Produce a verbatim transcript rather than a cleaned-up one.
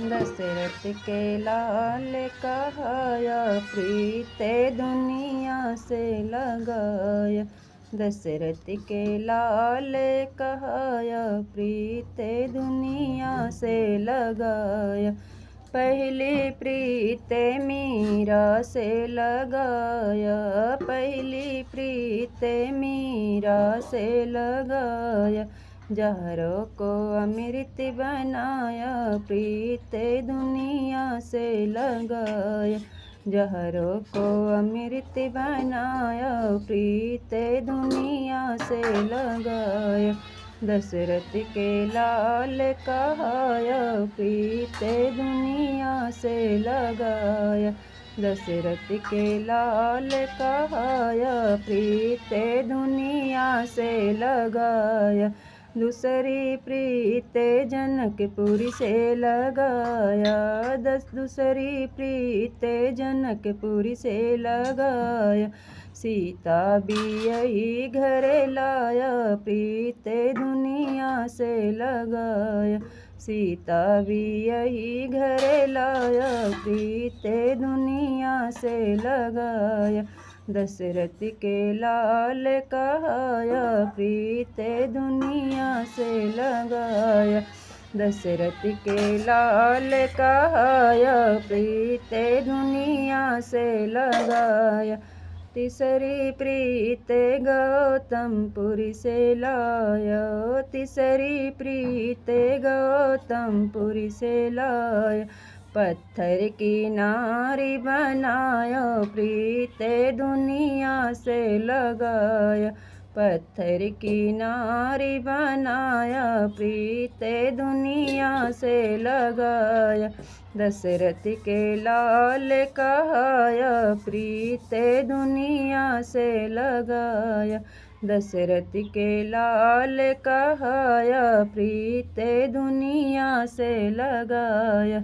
दशरथ के लाल कहाया, प्रीत दुनिया से लगाया। दशरथ के लाल कहाया, प्रीत दुनिया से लगाया। पहली प्रीत मीरा से लगाया, पहली प्रीत मीरा से लगाया। जहरों को अमृत बनाया, प्रीत दुनिया से लगाया। जहरों को अमृत बनाया, प्रीत दुनिया से लगाया। दशरथ के लाल कहाया, प्रीत दुनिया से लगाया। दशरथ के लाल कहाया, प्रीत दुनिया से लगाया। दूसरी प्रीत जनकपुरी से लगाया, दस दूसरी प्रीत जनकपुरी से लगाया। सीता बियही घर लाया, प्रीत दुनिया से लगाया। सीता बियही घर लाया, प्रीत दुनिया से लगाया। दशरथ के लाल कहाया, प्रीत दुनिया से लगाया। दशरथ के लाल कहाया, प्रीत दुनिया से लगाया। तीसरी प्रीत गौतमपुरी से लाया, तीसरी प्रीत गौतमपुरी से लाया। पत्थर की नारी बनाया, प्रीत दुनिया से लगाया। पत्थर की नारी बनाया, प्रीत दुनिया से लगाया। दशरथ के लाल कहाया, प्रीत दुनिया से लगाया। दशरथ के लाल कहाया, प्रीत दुनिया से लगाया।